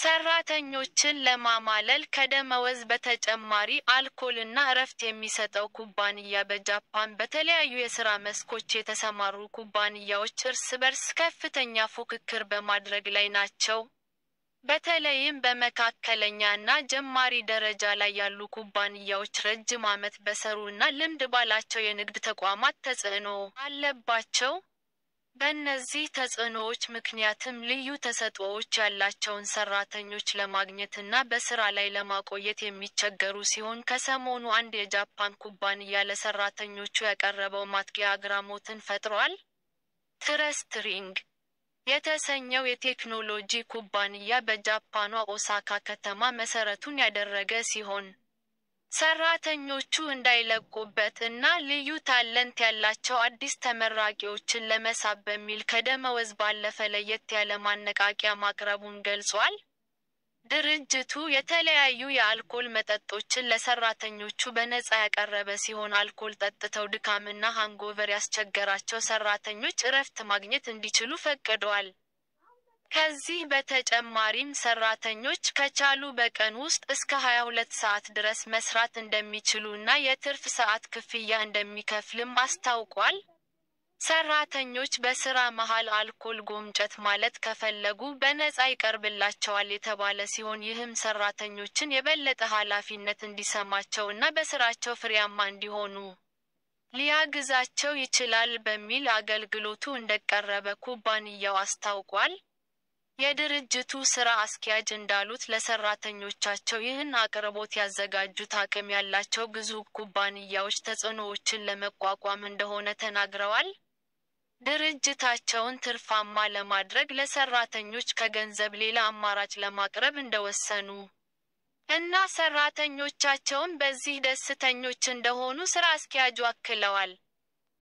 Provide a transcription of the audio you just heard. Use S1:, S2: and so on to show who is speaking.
S1: ሰራተኞችን ለማማለል ከደመወዝ በተጨማሪ አልኮል እና እረፍት የሚሰጠው ኩባንያ በጃፓን በተለያዩ የስራ መስኮች የተሰማሩ ኩባንያዎች እርስ በርስ ከፍተኛ ፉክክር በማድረግ ላይ ናቸው። በተለይም በመካከለኛ እና ጀማሪ ደረጃ ላይ ያሉ ኩባንያዎች ረጅም ዓመት በሰሩ እና ልምድ ባላቸው የንግድ ተቋማት ተጽዕኖ አለባቸው። በእነዚህ ተጽዕኖዎች ምክንያትም ልዩ ተሰጥኦዎች ያላቸውን ሰራተኞች ለማግኘት እና በስራ ላይ ለማቆየት የሚቸገሩ ሲሆን ከሰሞኑ አንድ የጃፓን ኩባንያ ለሰራተኞቹ ያቀረበው ማትጊያ አግራሞትን ፈጥሯል። ትረስትሪንግ የተሰኘው የቴክኖሎጂ ኩባንያ በጃፓኗ ኦሳካ ከተማ መሰረቱን ያደረገ ሲሆን፣ ሰራተኞቹ እንዳይለቁበት እና ልዩ ታለንት ያላቸው አዲስ ተመራቂዎችን ለመሳብ በሚል ከደመወዝ ባለፈ ለየት ያለ ማነቃቂያ ማቅረቡን ገልጿል። ድርጅቱ የተለያዩ የአልኮል መጠጦችን ለሰራተኞቹ በነፃ ያቀረበ ሲሆን አልኮል ጠጥተው ድካምና ሃንጎቨር ያስቸገራቸው ሰራተኞች እረፍት ማግኘት እንዲችሉ ፈቅዷል። ከዚህ በተጨማሪም ሰራተኞች ከቻሉ በቀን ውስጥ እስከ 22 ሰዓት ድረስ መስራት እንደሚችሉ እና የትርፍ ሰዓት ክፍያ እንደሚከፍልም አስታውቋል። ሰራተኞች በስራ መሃል አልኮል ጎምጨት ማለት ከፈለጉ በነፃ ይቀርብላቸዋል የተባለ ሲሆን ይህም ሰራተኞችን የበለጠ ኃላፊነት እንዲሰማቸው እና በስራቸው ፍሬያማ እንዲሆኑ ሊያግዛቸው ይችላል በሚል አገልግሎቱ እንደቀረበ ኩባንያው አስታውቋል። የድርጅቱ ስራ አስኪያጅ እንዳሉት ለሰራተኞቻቸው ይህን አቅርቦት ያዘጋጁት አቅም ያላቸው ግዙፍ ኩባንያዎች ተጽዕኖዎችን ለመቋቋም እንደሆነ ተናግረዋል። ድርጅታቸውን ትርፋማ ለማድረግ ለሰራተኞች ከገንዘብ ሌላ አማራጭ ለማቅረብ እንደወሰኑ እና ሰራተኞቻቸውም በዚህ ደስተኞች እንደሆኑ ስራ አስኪያጁ አክለዋል።